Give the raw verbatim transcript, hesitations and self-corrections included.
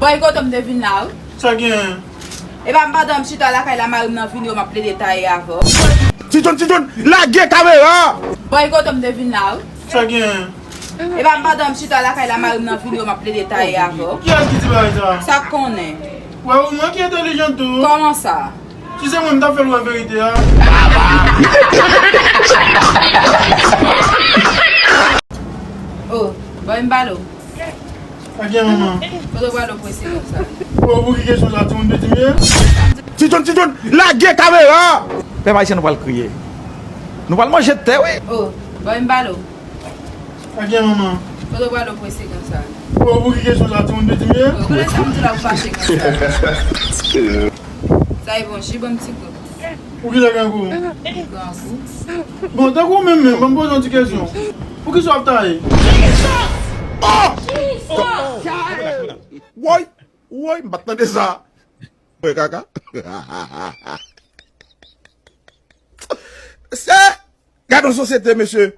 Bòy, kote m te vin la, wi. Sa gen? E pa m pandan m chita lakay la, mari m nan vini, yo m ap plede taye avè w. Ti John, Ti John, lage kamera! Bòy, kote m te vin la, wi. Sa gen? E pa m pandan m chita lakay la, mari m nan vini, yo m ap plede taye avè w. Kiyès ki di bagay sa? Sa k konnen? Wè, ou mwen ki entèlijan tou. Kòman sa? Si se mwen, m t ap fè l wè verite a. Oh, bòy, m pale w. Sa gen, manman? Kote w pral w prese konsa? Oh, pou ki kesyon sa, timoun piti m ye? Ti John, Ti John, lage kamera! Pèp ayisyen, nou pral kriye. Nou pral manje tè, wi. Oh, bòy, m pale w. Sa gen, manman? Kote w pral w prese konsa? Oh, pou ki kesyon sa, timoun piti m ye? Oh, kote sa m di la ou fache konsa? Sa e bon, chi, ban m ti gout. Ou ki lè grangou? Grangou. Bon, tankou ou menm menm, ban m poze yon ti kesyon. Poukisa w ap taye? Woy! Woy, m pa t tande sa. Mwen kaka. Se, gade yon sosyete, mesye.